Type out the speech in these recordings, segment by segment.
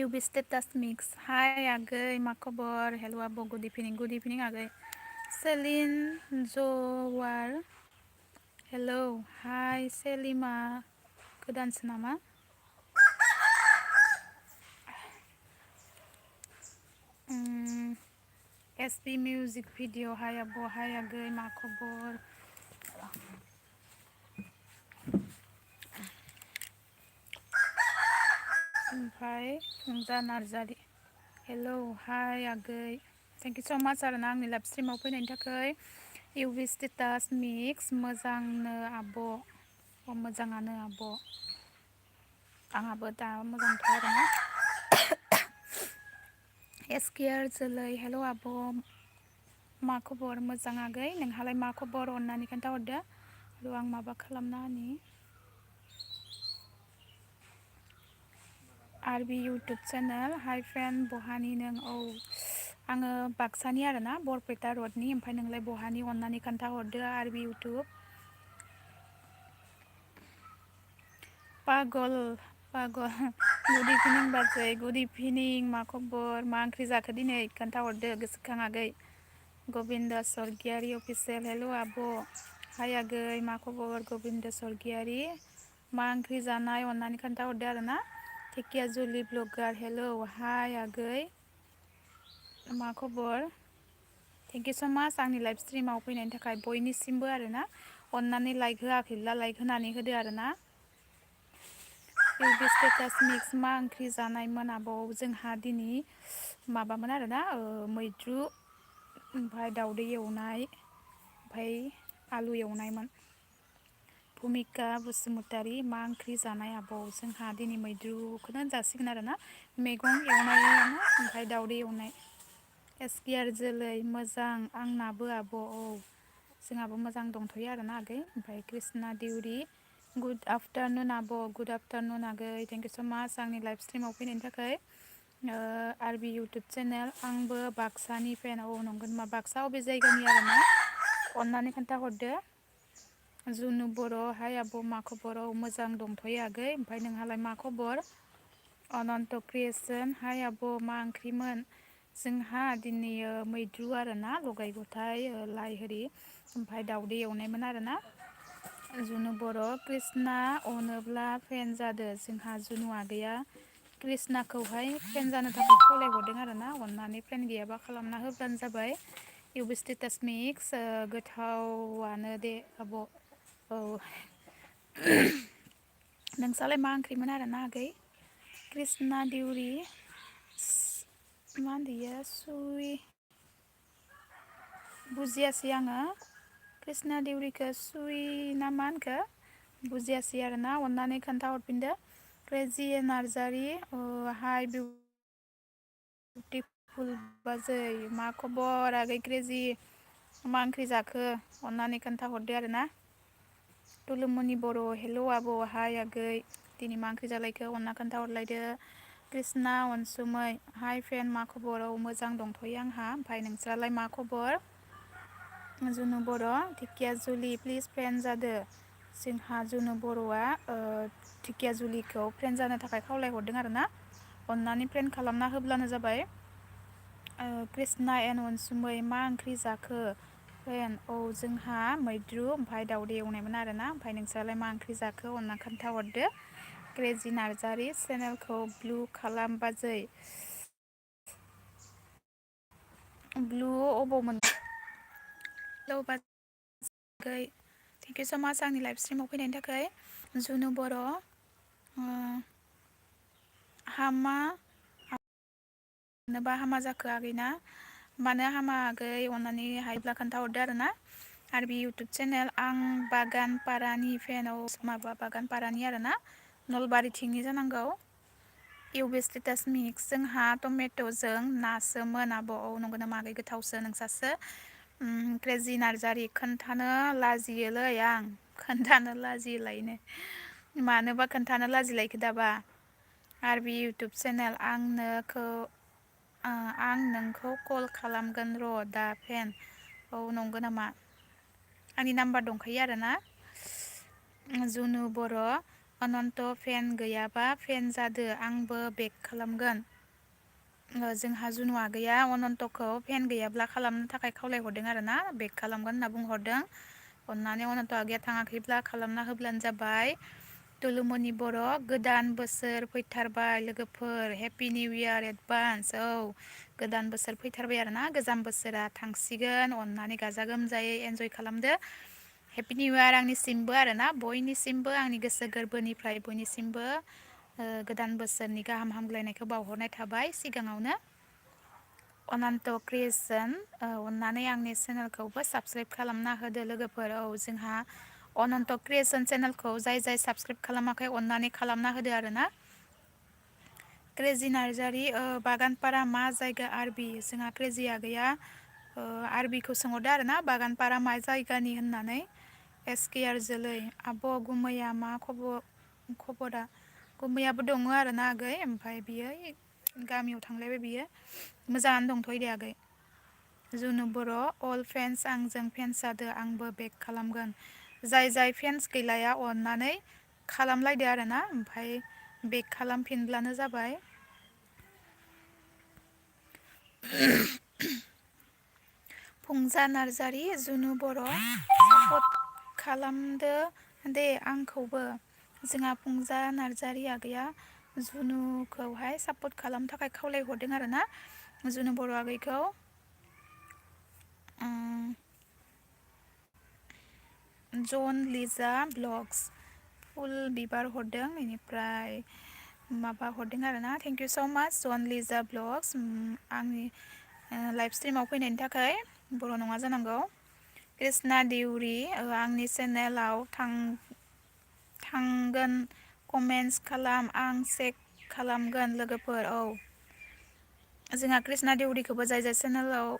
UB status mix. Hi agay, मा खबर? Hello abo, good evening agay. Celine Jowar. Hello, hi Selima. Godansो नामा? SB music video. Hi abo, hi agay, मा खबर? ओमफ्राय फुंजा Narzary. Hello, hi agay. Thank you so much आरोना आंनि live स्ट्रिमाव फैनायनि थाखाय. UV status mix मोजांनो आब'. मोजाङानो आब'. आंहाबो दा मोजांथ' आरोना. SKR जोलै. हेल' आब'. मा खबर? मोजां आगै? नोंहालाय मा खबर? अननानै खोन्थाहरदो. र' आं माबा खालामना होनि. आरबि इउटुब चेनेल. हाय फ्रेन्ड, बहानि नों? औ आङो बाक्सानि आरोना, बरपेटा रडनि. ओमफ्राय नोंलाय बहानि? अननानै खोन्थाहरदो आरबि इउटुब. पागल गुड इभिनिं बाजै, गुड इभिनिं. मा खबर? मा ओंख्रि जाखो दिनै? खोन्थाहरदो गोसोखां आगै. गबिन्द सरगियारि अफिसियेल. हेल' आब'. हाय आगै, मा खबर? गबिन्द सरगियारि. मा ओंख्रि जानाय? अननानै खोन्थाहरदो आरोना. धेकियाजुलि ब्लगार. हेल' हाय आगै, मा खबर? थेंक इउ स' माच आंनि लाइभ स्ट्रिमाव फैनायनि थाखाय बयनिसिमबो आरोना. अननानै लाइक होआखैब्ला लाइक होनानै होदो आरोना. इउबि स्टेटास मिक्स. मा ओंख्रि जानायमोन आब'? जोंहा दिनै माबामोन आरोना, मैद्रु, ओमफ्राय दाउदै एवनाय, ओमफ्राय आलु एवनायमोन. भुमिका बसुमतारी. मा ओंख्रि जानाय आब'? जोंहा दिनै मैद्रुखौनो होनजासिगोन आरोना. मैगं एवनाय, ओमफ्राय दाउदै एवनाय. SKR जोलै. मोजां आंनाबो आब'. औ जोंहाबो मोजां दंथ'यो आरोना आगै. ओमफ्राय कृष्णा दिउरि. गुड आफ्टारनुन आब'. गुड आफ्टारनुन आगै. थेंक इउ स' माच आंनि लाइभ स्ट्रिमाव फैनायनि थाखाय. आरबि इउटुब चेनेल. आंबो बाक्सानि फेन. औ नंगौ नामा? बाक्सा अबे जायगानि आरोना? अननानै खोन्थाहरदो. जुनु बर'. हाय आब', मा खबर? औ मोजां दंथ'यो आगै। ओमफ्राय नोंहालाय मा खबर? अनन्त क्रिएसन. हाय आब', मा ओंख्रिमोन? जोंहा दिनै मैद्रु आरोना, लगाय गथाय लाइ होरि, ओमफ्राय दाउदै एवनायमोन आरोना. जुनु बर'. कृष्णा अनोब्ला फेन जादो। जोंहा जुनु आगैया कृष्णाखौहाय फेन जानो थाखाय खावलायहरदों आरोना. अननानै फेन गैयाबा खालामना होब्लानो जाबाय। इउबि स्टेटास मिक्स. गोथावानो दे आब'. औ नोंसालाय मा ओंख्रिमोन आरोना आगै? कृष्णा दिउरि. मा होनदो इयो? बुजियासै आङो। कृष्णा दिउरिखौ सुइ ना मा होनखो? बुजियासै आरोना। अननानै खोन्थाहरफिनदो। क्रेजि नार्जारि. हाय बिउटिफुल बाजै. मा खबर आगै क्रेजि? मा ओंख्रि जाखो? अननानै खोन्थाहरदो आरोना। तुलुमनि बर'. हेल' आब'. हाय आगै, दिनै मा ओंख्रि जालायखो? अनना खोन्थाहरलायदो। कृष्णा अनसुमै. हाय फ्रेन्ड, मा खबर? औ मोजां दंथ'यो आंहा। ओमफ्राय नोंस्रालाय मा खबर? जुनु बर'. धेकियाजुलि प्लिज फ्रेन्ड जादो। जोंहा जुनु बर'आ धेकियाजुलिखौ फ्रेन्ड जानो थाखाय खावलायहरदों आरोना. अननानै फ्रेन्ड खालामना होब्लानो जाबाय। कृष्णा एन अनसुमै. मा ओंख्रि जाखो फ्रेन्ड? औ जोंहा मैद्रु, ओमफ्राय दाउदै एवनायमोन आरोना। ओमफ्राय नोंस्रालाय मा ओंख्रि जाखो? अनना खोन्थाहरदो। क्रेजि नार्जारि. चेनेलखौ ब्लु खालाम बाजै। ब्लु अबाव मोन? हेल' बाजै। थेंक इउ स' माच आंनि लाइभ स्ट्रिमाव फैनायनि थाखाय। जुनु बर'. हामा मानोबा हामा जाखो आगैना? मानो हामा आगै? अननानै हायोब्ला खोन्थाहरदो आरोना। आरबि इउटुब चेनेल. आं बागानपारानि फेन। औ माबा बागानपारानि आरोना, नलबारिथिंनि जानांगौ। इउबि स्टेटास मिक्स जोंहा टमेट'जों नासोमोन आब' औ नंगौ नामा आगै गोथावसो नोंसासो क्रेजि नार्जारि खोन्थानो लाजियोलै आं खोन्थानो लाजियोलायनो मानोबा खोन्थानो लाजिलायखो दाबा आर बि इउटुब चेनेल आं नोंखौ कल खालामगोन र' दा फेन औ नंगौ नामा आंनि नाम्बार दंखायो आरोना जुनु बर' अनन्त फेन गैयाबा फेन जादो आंबो बेक खालामगोन जोंहा जुनु आगैया अनन्तखौ फेन गैयाब्ला खालामनो थाखाय खावलायहरदों आरो ना बेक खालामगोन होनना बुंहरदों अननानै अनन्त आगैया थाङाखैब्ला खालामना होब्लानो जाबाय तुलुमनि बर' गोदान बोसोर फैथारबाय लोगोफोर हेपि निउ इयार एडभान्स औ गोदान बोसोर फैथारबाय आरोना गोजाम बोसोरा थांसिगोन अननानै गाजा गोमजायै एन्जय खालामदो हेपि निउ इयार आंनिसिमबो आरोना बयनिसिमबो आंनि गोसो गोरबोनिफ्राय बयनिसिमबो गोदान बोसोरनि गाहाम हामग्लायनायखौ बावहरनाय थाबाय सिगाङावनो अनन्त क्रियेसन अननानै आंनि चेनेलखौबो साबसक्राइब खालामना होदो लोगोफोर औ जोंहा अनन्त क्रियेसन चेनेलखौ जाय साबसक्राइब खालामाखै अननानै खालामना होदो आरोना क्रेजि नार्जारि बागानपारा मा जायगा आरबि जोंहा क्रेजि आगैया आरबिखौ सोंहरदो आरोना बागानपारा मा जायगानि होननानै एसकेआर जोलै आब' गुमैया मा खबरा गुमैयाबो दङ आरोना आगै ओमफ्राय बियो गामियाव थांलायबाय बियो मोजाङानो दंथ'यो दे आगै जुनु बर' अल फेन्स आंजों फेन्स जादो आंबो बेक खालामगोन जाय फेन्स गैलाया अननानै खालामलायदो आरोना ओमफ्राय बेक खालामफिनब्लानो जाबाय फुंजा नार्जारि जुनु बर' सापर्ट खालामदो दे आंखौबो जोंहा फुंजा नार्जारि आगैया जुनुखौहाय सापर्ट खालामनो थाखाय खावलायहरदों आरोना जुनु बर' आगैखौ जन लिजा ब्लग्स फुल बिबार हरदों बेनिफ्राय माबा हरदों आरोना थेंक इउ स' माच जन लिजा ब्लग्स आंनि लाइभ स्ट्रिमाव फैनायनि थाखाय बर' नङा जानांगौ कृष्णा दिउरि आंनि चेनेलाव थांगोन कमेन्टस खालाम आं चेक खालामगोन लोगोफोर औ जोंहा कृष्णा दिउरिखौबो जाय चेनेलाव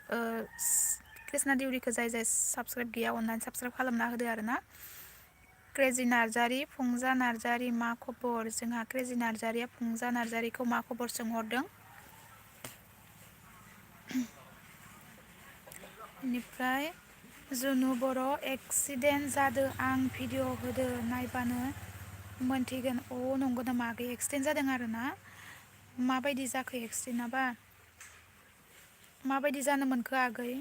कृष्णा दिउरिखौ जाय साबसक्राइब गैया अननानै साबसक्राइब खालामना होदो आरोना क्रेजि नार्जारि फुंजा नार्जारि मा खबर जोंहा क्रेजि नार्जारिया फुंजा नार्जारिखौ मा खबर सोंहरदों बेनिफ्राय जुनु बर' एक्सिडेन्ट जादो आं भिडिअ होदो नायबानो मोनथिगोन नंगौ नामा आगै एक्सिडेन्ट जादों आरोना माबायदि जाखो एक्सिडेन्टआबा माबायदि जानो मोनखो आगै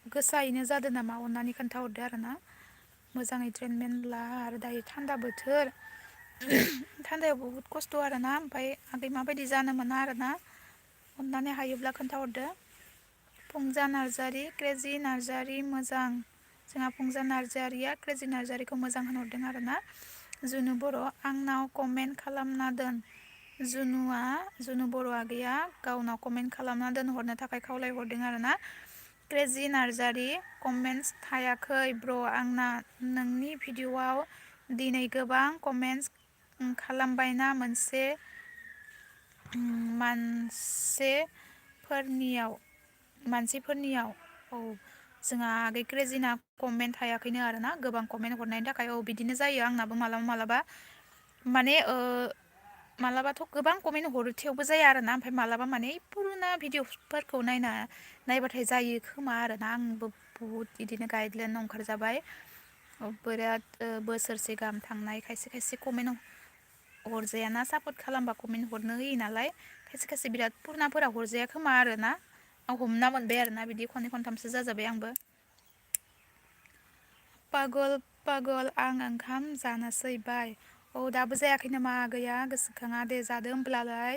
गोसायैनो जादों नामा अननानै खोन्थाहरदो आरोना मोजाङै ट्रिटमेन्ट ला आरो दायो थान्दा बोथोर थान्दायाव बहुद खस्थ' आरोना ओमफ्राय आगै माबायदि जानो मोना आरोना अननानै हायोब्ला खोन्थाहरदो फुंजा नार्जारि क्रेजि नार्जारि मोजां जोंहा फुंजा नार्जारिया क्रेजि नार्जारिखौ मोजां होनहरदों आरोना जुनु बर' आंनाव कमेन्ट खालामना दोन जुनु बर' आगैया गावनाव कमेन्ट खालामना दोनहरनो थाखाय खावलायहरदों आरोना क्रेजि नार्जारि कमेन्टस थायाखै ब्र' आंना नोंनि भिडिअआव दिनै गोबां कमेन्टस खालामबायना मानसिफोरनियाव औ जोंहा आगै क्रेजिना कमेन्ट थायाखैनो आरोना गोबां कमेन्ट हरनायनि थाखाय बिदिनो जायो आंनाबो मालाबा माने मालाबाथ' गोबां कमेन्ट हरो थेवबो जाया आरोना ओमफ्राय मालाबा माने पुरुना भिडिअफोरखौ नायबाथाय जायो खोमा आरोना आंबो बहुद बिदिनो गाइडलाइन ओंखारजाबाय बिराद बोसोरसे गाहाम थांनाय खायसे कमेन्ट हरजायाना सापर्ट खालामबा कमेन्ट हरनो होयो नालाय खायसे बिराद पुरनाफोरा हरजाया खोमा आरोना आं हमना मोनबाय आरोना बिदि खननै खनथामसो जाजाबाय आंबो पागल आं ओंखाम जानोसै बाय दाबो जायाखै नामा आगैया गोसोखाङा दे जादो होमब्लालाय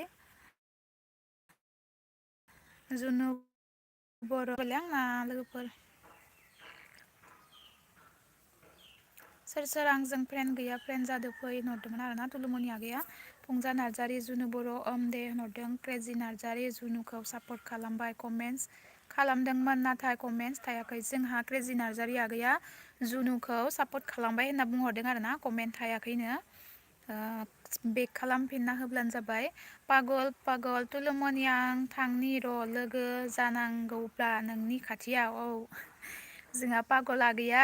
जुनु बर' आंना लोगोफोर सोर आंजों फ्रेन्ड गैया फ्रेन्ड जादो फै होनहरदोंमोन आरोना तुलुमनि आगैया फुंजा नार्जारि जुनु बर' दे होनहरदों क्रेजि नार्जारि जुनुखौ सापर्ट खालामबाय कमेन्टस खालामदोंमोन नाथाय कमेन्टस थायाखै जोंहा क्रेजि नार्जारि आगैया जुनुखौ सापर्ट खालामबाय होनना बुंहरदों आरोना कमेन्ट थायाखैनो बेक खालामफिनना होब्लानो जाबाय। पागल पागल तुलुमनि आं थांनि र' लोगो जानांगौब्ला नोंनि खाथियाव। औ जोंहा पागल आगैया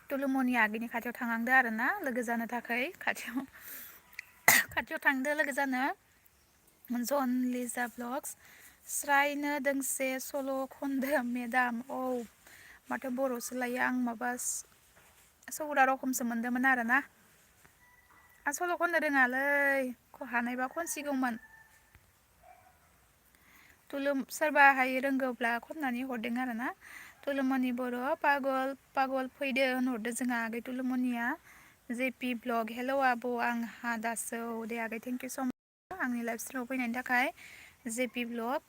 तुलुमनि आगैनि खाथियाव थांनांदो आरोना लोगो जानो थाखाय खाथियाव थांदो लोगो जानो। जन लिजा ब्लग्स स्रायनो दोंसे सल' खनदो मेदाम। औ माथो बर'सो लायो आं माबा सौरा रखमसो मोनदोंमोन आरोना। आं सल' खननो रोङालै हानायबा खनसिगौमोन। सोरबाहाय रोंगौब्ला खननानै हरदों आरोना। तुलुमनि बर' पागल पागल फैदो होनहरदो जोंहा आगै तुलुमनिया। जेपि ब्लग हेलौ आब' आंहा दासो औ दे आगै थेंक इउ स' माच आंनि लाइफ स्ट्रिमाव फैनायनि थाखाय। JP blog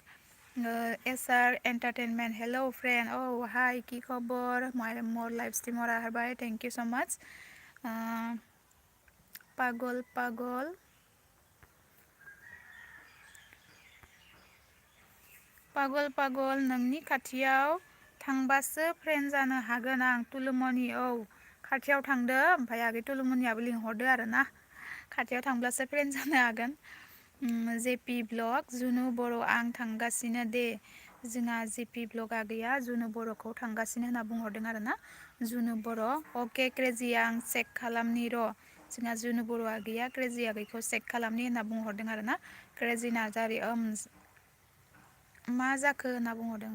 SR entertainment hello friend औ हाय कि खबर मर लाइफ स्ट्रिमाव राहारबाय थेंक इउ स' माच। पागल पागल पागल पागल नोंनि खाथियाव थांबासो फ्रेन्ड जानो हागोन आं तुलुमनि। औ खाथियाव थांदो ओमफ्राय आगै तुलुमनियाबो लिंहरदो आरोना। खाथियाव थांब्लासो फ्रेन्ड जानो हागोन। जेपि ब्लग जुनु बर' आं थांगासिनो दे। जोंहा जेपि ब्लग आगैया जुनु बर'खौ थांगासिनो होनना बुंहरदों आरोना। जुनु बर' अके क्रेजि आं चेक खालामनि र'। जोंहा जुनु बर' आगैया क्रेजि आगैखौ चेक खालामनि होनना बुंहरदों आरोना। क्रेजि नार्जारि मा जाखो होनना बुंहरदों।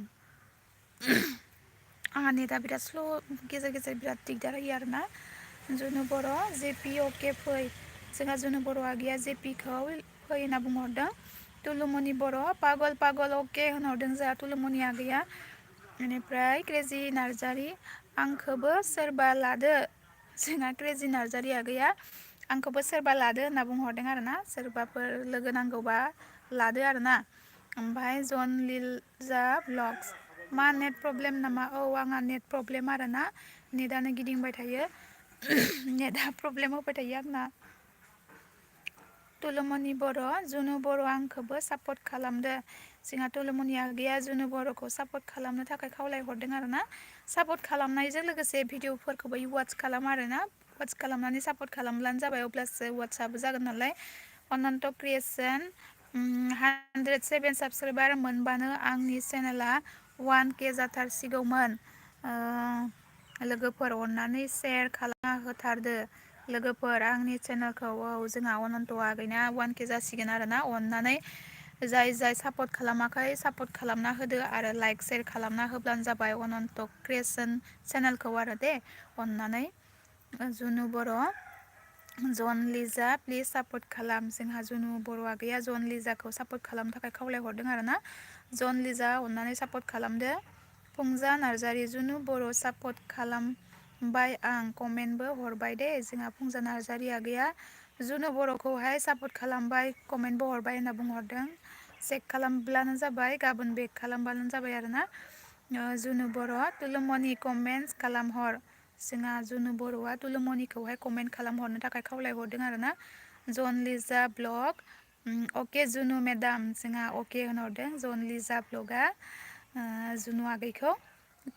आंहा नेटआ बिराद स्ल' गेजेर गेजेर बिराद दिगदार होयो आरोना। जुनु बर' जेपि अके फै। जोंहा जुनु बर' आगैया जेपिखौ फै होनना बुंहरदों। तुलुमनि बर' पागल पागल अके होनहरदों जोंहा तुलुमनि आगैया। बेनिफ्राय क्रेजि नार्जारि आंखौबो सोरबा लादो। जोंहा क्रेजि नार्जारि आगैया आंखौबो सोरबा लादो होनना बुंहरदों आरोना। सोरबाफोर लोगो नांगौबा लादो आरोना। ओमफ्राय जन लिजा ब्लग्स मा नेट प्रब्लेम नामा? औ आंहा नेट प्रब्लेम आरोना। नेटआनो गिदिंबाय थायो। नेटआ प्रब्लेम होबाय थायो आंना। तुलुमनि बर' जुनु बर' आंखौबो सापर्ट खालामदो। जोंहा तुलुमनि आगैया जुनु बर'खौ सापर्ट खालामनो थाखाय खावलायहरदों आरोना। सापर्ट खालामनायजों लोगोसे भिडिअफोरखौबो वाच खालाम आरोना। वाच खालामनानै सापर्ट खालामब्लानो जाबाय अब्लासो वाट्सआबो जागोन नालाय। अनन्त क्रियेसन 107 साबसक्राइबार मोनबानो आंनि चेनेला 1K जाथारसिगौमोन। लोगोफोर अननानै सेयार खालामना होथारदो। लोगोफोर आंनि चेनेलखौ औ जोंहा अनन्त आगैना 1K जासिगोन आरोना। अननानै जाय जाय सापर्ट खालामाखै सापर्ट खालामना होदो आरो लाइक सेयार खालामना होब्लानो जाबाय अनन्त क्रियेसन चेनेलखौ आरो दे अननानै। जुनु बर' जन लिजा प्लिज सापर्ट खालाम। जोंहा जुनु बर' आगैया जन लिजाखौ सापर्ट खालामनो थाखाय खावलायहरदों आरोना। जन लिजा अननानै सापर्ट खालामदो। फुंजा नार्जारि जुनु बर' सापर्ट खालामबाय आं कमेन्टबो हरबाय दे। जोंहा फुंजा नार्जारि आगैया जुनु बर'खौहाय सापर्ट खालामबाय कमेन्टबो हरबाय होनना बुंहरदों। चेक खालामब्लानो जाबाय गाबोन बेक खालामब्लानो जाबाय आरोना। जुनु बर' तुलुमनि कमेन्टस खालामहर। जोंहा जुनु बर'आ तुलुमनिखौहाय कमेन्ट खालामहरनो थाखाय खावलायहरदों आरोना। जन लिजा ब्लग अके जुनु मेदाम जोंहा अके होनहरदों जन लिजा ब्लगआ जुनु आगैखौ।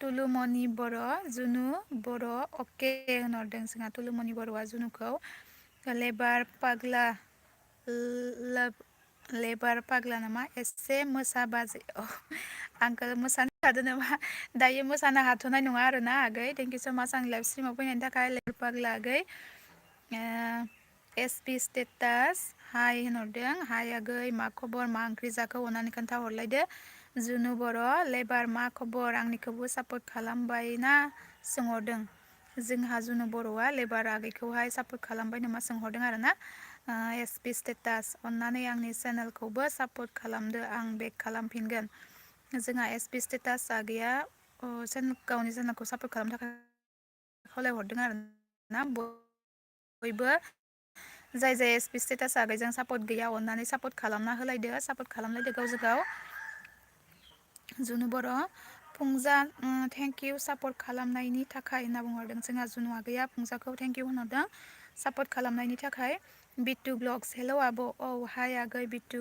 तुलुमनि बर' जुनु बर' अके होनहरदों जोंहा तुलुमनि बर'आ जुनुखौ। लेबार पाग्ला लेबार पाग्ला नामा एसे मोसाबाजै औ आंखौ मोसानो हादों नामा? दायो मोसानो हाथ'नाय नङा आरोना आगै थेंक इउ स' माच आंनि लाइफ स्ट्रिमाव फैनायनि थाखाय। लेबार पाग्ला आगै एसपि स्टेटास हाय होनहरदों। हाय आगै मा खबर मा ओंख्रि जाखो अननानै खोन्थाहरलायदो। जुनु बर' लेबार मा खबर आंनिखौबो सापर्ट खालामबायना सोंहरदों। जोंहा जुनु बर'आ लेबार आगैखौहाय सापर्ट खालामबाय नामा सोंहरदों आरोना। एसपि स्टेटास अननानै आंनि चेनेलखौबो सापर्ट खालामदो आं बेक खालामफिनगोन। जोंहा एसपि स्टेटास आगैया गावनि चेनेलखौ सापर्ट खालामनो थाखाय खावलायहरदों आरोना। बयबो जाय जाय एसपि स्टेटास आगैजों सापर्ट गैया अननानै सापर्ट खालामना होलायदो। सापर्ट खालामलायदो गावजों गाव। जुनु बर' फुंजा थेंक इउ सापर्ट खालामनायनि थाखाय होनना बुंहरदों। जोंहा जुनु आगैया फुंजाखौ थेंक इउ होनहरदों सापर्ट खालामनायनि थाखाय। बिटु ब्लग्स हेलौ आब' औ हाय आगै बिटु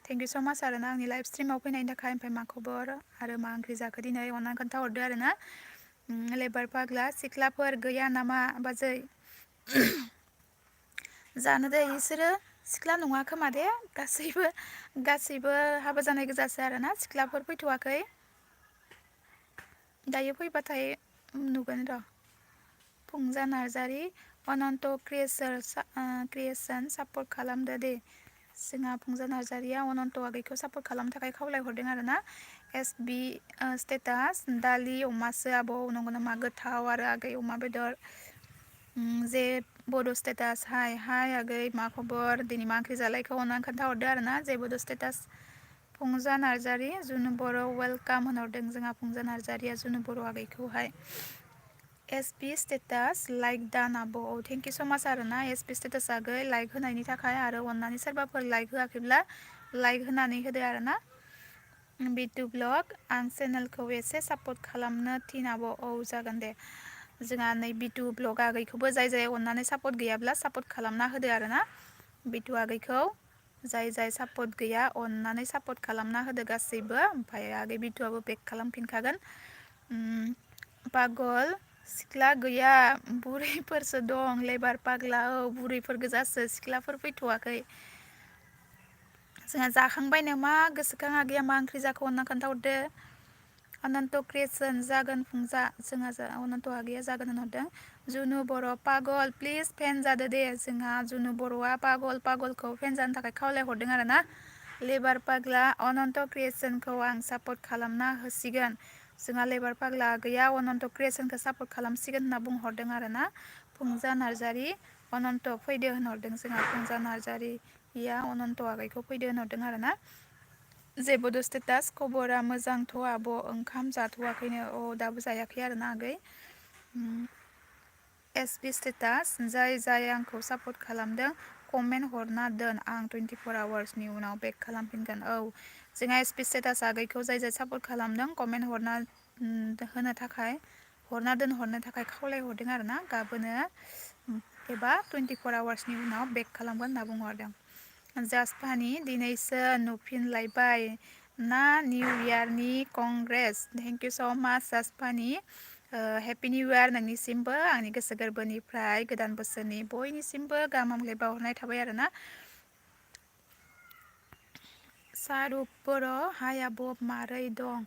थेंक इउ स' माच आरोना आंनि लाइफ स्ट्रिमाव फैनायनि थाखाय। ओमफ्राय मा खबर आरो मा ओंख्रि जाखो दिनै अननानै खोन्थाहरदो आरोना। लेबार पाग्ला सिख्लाफोर गैया नामा बाजै? जानो दे इसोरो सिख्ला नङा खोमा दे गासैबो हाबा जानाय गोजासो आरोना सिख्लाफोर फैथ'वाखै दायो फैबाथाय नुगोन र' फुंजा नार्जारि अनन्त क्रियेसन सापर्ट खालामदो दे जोंहा फुंजा नार्जारिया अनन्त आगैखौ सापर्ट खालामनो थाखाय खावलायहरदों आरोना एस बि स्टेटास दालि अमासो आब' नंगौ नामा गोथाव आरो आगै अमा बेदर जे बड' स्टेटास हाय आगै मा खबर दिनै मा ओंख्रि जालायखो अननानै खोन्थाहरदो आरोना जे बड' स्टेटास फुंजा नार्जारि जुनु बर' वेलकाम होनहरदों जोंहा फुंजा नार्जारिया जुनु बर' आगैखौहाय एस पि स्टेटास लाइक दान आब' औ थेंक इउ स' माच आरोना एस पि स्टेटास आगै लाइक होनायनि थाखाय आरो अननानै सोरबाफोर लाइक होआखैब्ला लाइक होनानै होदो आरोना बिटु ब्लग आं चेनेलखौ एसे सापर्ट खालामनो थिन आब' औ जागोन दे जोंहा नै बिटु ब्लग आगैखौबो जाय अननानै सापर्ट गैयाब्ला सापर्ट खालामना होदो आरोना बिटु आगैखौ जाय सापर्ट गैया अननानै सापर्ट खालामना होदो गासैबो ओमफ्राय आगै बिटुआबो बेक खालामफिनखागोन पागल सिख्ला गैया बुरैफोरसो दं लेबार पाग्ला औ बुरैफोर गोजासो सिख्लाफोर फैथ'वाखै जोंहा जाखांबाय नामा गोसोखां आगैया मा ओंख्रि जाखो अनना खोन्थाहरदो अनन्त क्रियेसन जागोन फुंजा जोंहा अनन्त आगैया जागोन होनहरदों जुनु बर' पागल प्लिज फेन जादो दे जोंहा जुनु बर'आ पागलखौ फेन जानो थाखाय खावलायहरदों आरोना लेबार पाग्ला अनन्त क्रियेसनखौ आं सापर्ट खालामना होसिगोन जोंहा लेबार पाग्ला गैया अनन्त क्रियेसनखौ सापर्ट खालामसिगोन होनना बुंहरदों आरोना फुंजा नार्जारि अनन्त फैदो होनहरदों जोंहा फुंजा नार्जारिया अनन्त आगैखौ फैदो होनहरदों आरोना जेबोद स्टेटास खबरा मोजांथ' आब' ओंखाम जाथ'वाखैनो अ दाबो जायाखै आरोना आगै एस बि स्टेटास जाय आंखौ सापर्ट खालामदों कमेन्ट हरना दोन आं 24 आवार्सनि उनाव बेक खालामफिनगोन औ जोंहा एस बि स्टेटास आगैखौ जाय सापर्ट खालामदों कमेन्ट हरना दोनहरनो थाखाय खावलायहरदों आरोना गाबोनो एबा 24 आवार्सनि उनाव बेक खालामगोन होनना बुंहरदों जास्ट फानि दिनैसो नुफिनलायबाय ना निउ इयारनि कंग्रेस थेंक इउ स' माच जास्ट फानि हेपि निउ इयार नोंनिसिमबो आंनि गोसो गोरबोनिफ्राय गोदान बोसोरनि बयनिसिमबो गाहाम हामलायनाय बावहरनाय थाबाय आरोना सारुक बर' हाय आब' मारै दं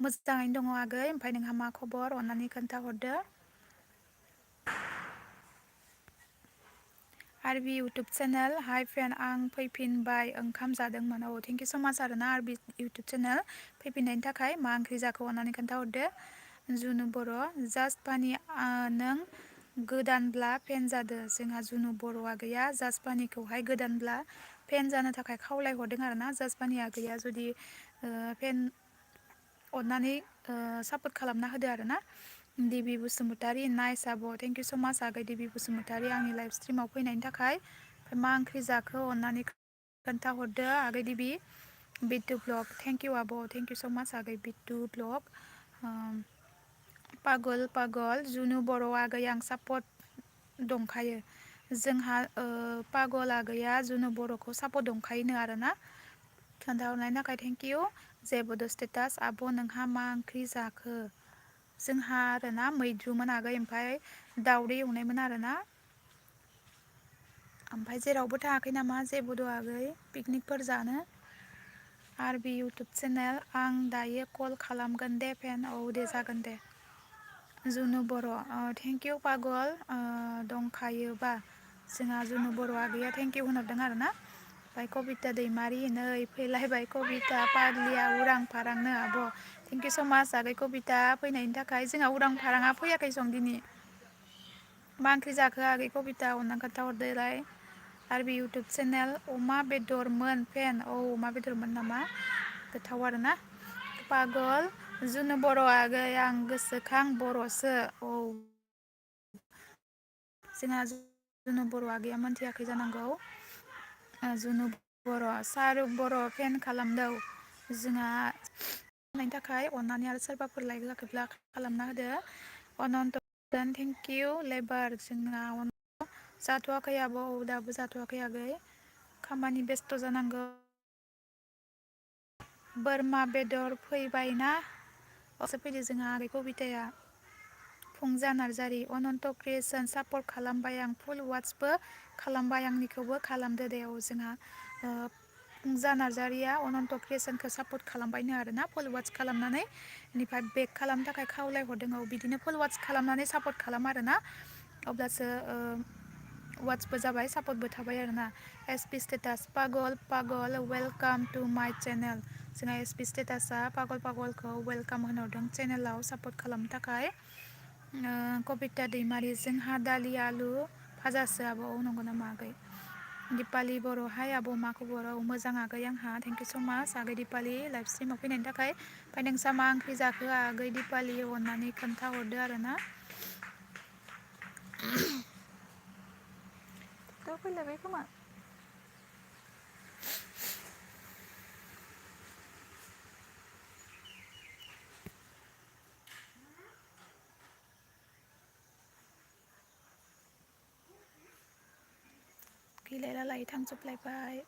मोजाङैनो दङ आगै ओमफ्राय नोंहा मा खबर अननानै खोन्थाहरदो आरबि इउटुब चेनेल हाय फ्रेन्ड आं फैफिनबाय ओंखाम जादोंमोन औ थेंक इउ स' माच आरोना आरबि इउटुब चेनेल फैफिननायनि थाखाय मा ओंख्रि जाखो अननानै खोन्थाहरदो जुनु बर' जास्ट फानि नों गोदानब्ला फेन जादो जोंहा जुनु बर'आ गैया जास्ट फानिखौहाय गोदानब्ला फेन जानो थाखाय खावलायहरदों आरोना जास्ट फानि आगैया जुदि फेन अननानै सापर्ट खालामना होदो आरोना दिबि बसुमतारी नाइस आब' थेंक इउ स' माच आगै दिबि बसुमतारी आंनि लाइफ स्ट्रिमाव फैनायनि थाखाय मा ओंख्रि जाखो अननानै खोन्थाहरदो आगै दिबि बिटु ब्लग थेंक इउ आब' थेंक इउ स' माच आगै बिटु ब्लग पागल जुनु बर' आगै आं सापर्ट दंखायो जोंहा पागल आगैया जुनु बर'खौ सापर्ट दंखायोनो आरोना खोन्थाहरनायनि थाखाय थेंक इउ जेबोद स्टेटास आब' नोंहा मा ओंख्रि जाखो जोंहा आरोना मैद्रुमोन आगै ओमफ्राय दाउदै एवनायमोन आरोना ओमफ्राय जेरावबो थाङाखै नामा जेबोद आगै पिकनिकफोर जानो आरबि इउटुब चेनेल आं दायो कल खालामगोन दे फेन औ दे जागोन दे जुनु बर' थेंक इउ पागल दंखायोबा जोंहा जुनु बर' आगैया थेंक इउ होनहरदों आरोना ओमफ्राय कबिता दैमारि नै फैलायबाय कबिता पाग्लिया उरां फारांनो आब' थेंक इउ स' माच आगै कबिता फैनायनि थाखाय जोंहा उरां फाराङा फैयाखै सं दिनै मा ओंख्रि जाखो आगै कबिता अननानै खोन्थाहरदोलाय आरबि इउटुब चेनेल अमा बेदरमोन फेन औ अमा बेदरमोन नामा गोथाव आरोना पागल जुनु बर' आगै आं गोसोखां बर'सो औ जोंहा जुनु बर' आगैया मोनथियाखै जानांगौ जुनु बर' सारुक बर' फेन खालामदों जोंहा होनायनि थाखाय अननानै आरो सोरबाफोर लाइक होआखैब्ला खालामना होदो अनन्त थेंक इउ लेबार जोंना जाथ'वाखै आब' दाबो जाथ'वाखै आगै खामानि बेस्थ' जानांगौ बोरमा बेदर फैबायना फैदो जोंहा आगै कबिताया फुंजा नार्जारि अनन्त क्रिएसन सापर्ट खालामबाय आं फुल वाट्सबो खालामबाय आंनिखौबो खालामदो दे औ जोंहा फुंजा नार्जारिया अनन्त क्रिएसनखौ सापर्ट खालामबायनो आरोना फुल वाट्स खालामनानै बेनिफ्राय बेक खालामनो थाखाय खावलायहरदों औ बिदिनो फुल वाट्स खालामनानै सापर्ट खालाम आरोना अब्लासो वाट्सबो जाबाय सापर्टबो थाबाय आरोना एसपि स्टेटास पागल पागल वेलकाम टु माय चेनेल जोंहा एसपि स्टेटासआ पागल पागलखौ वेलकाम होनहरदों चेनेलाव सापर्ट खालामनो थाखाय कबिता दैमारि जोंहा दालि आलु भाजासो आब' नंगौ नामा आगै दिपालि बर' हाय आब' मा खबर मोजां आगै आंहा थेंकिउ स' माच आगै दिपालि लाइभ स्ट्रिमाव फैनायनि थाखाय ओमफ्राय नोंसा मा ओंख्रि जाखो आगै दिपालि अननानै खोन्थाहरदो आरोना थ' फैलायबाय खोमा गैलायलालाय थांजोबलायबाय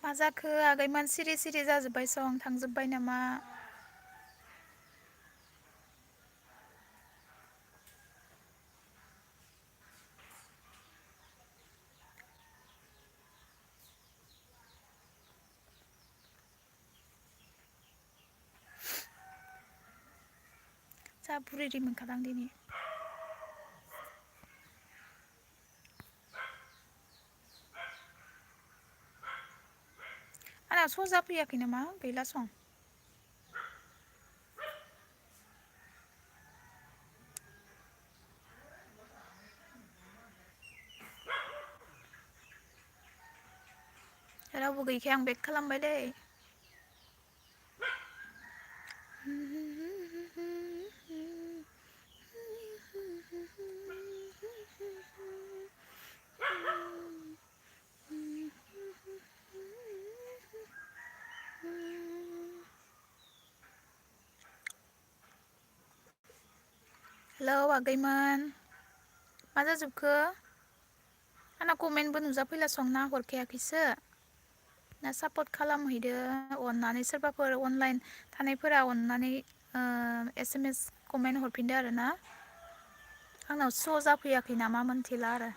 मा जाखो आगैमोन सिरि सिरि जाजोब्बाय सं थांजोब्बाय नामा जा बुरिरि मोनखादां दिनै आंना सजा फैयाखै नामा गैला सं रावबो गैखाया आं बेक खालामबाय दै हेलौ आगैमोन मा जाजोबखो आंना कमेन्टबो नुजाफैलासं ना हरखायाखैसो ना सापर्ट खालामहैदो अननानै सोरबाफोर अनलाइन थानायफोरा अननानै SMS कमेन्ट हरफिनदो आरोना आंनाव श' जाफैयाखै नामा मोनथिला आरो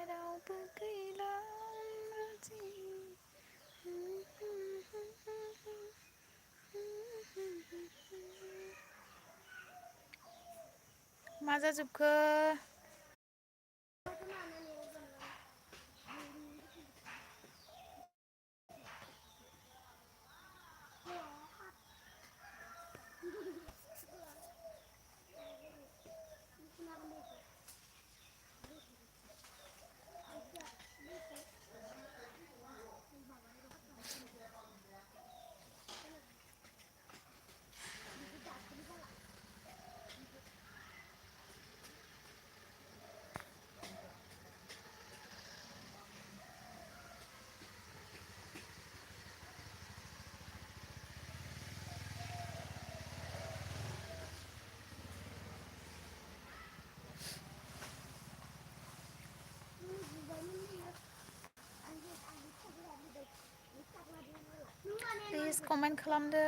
रावबो गैला मा जाजोबखो कमेन्ट खालामदो।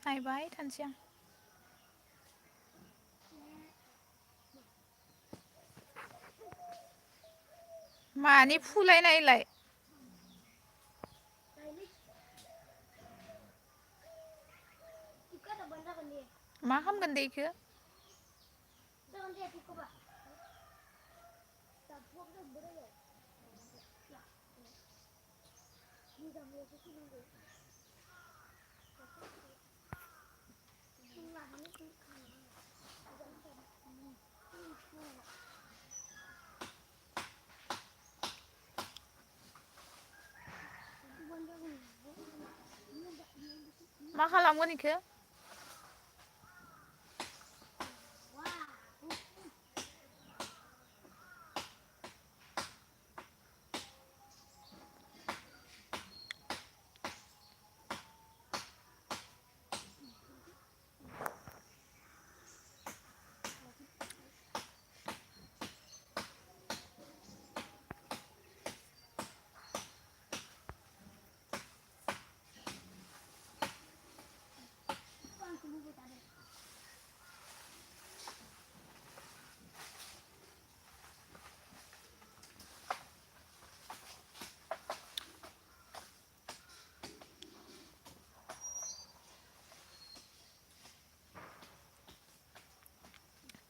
नायबाय थानोसै आं। मानि फुलायनायलाय? मा खामगोन दे इखो? मा खालामगोन इखो?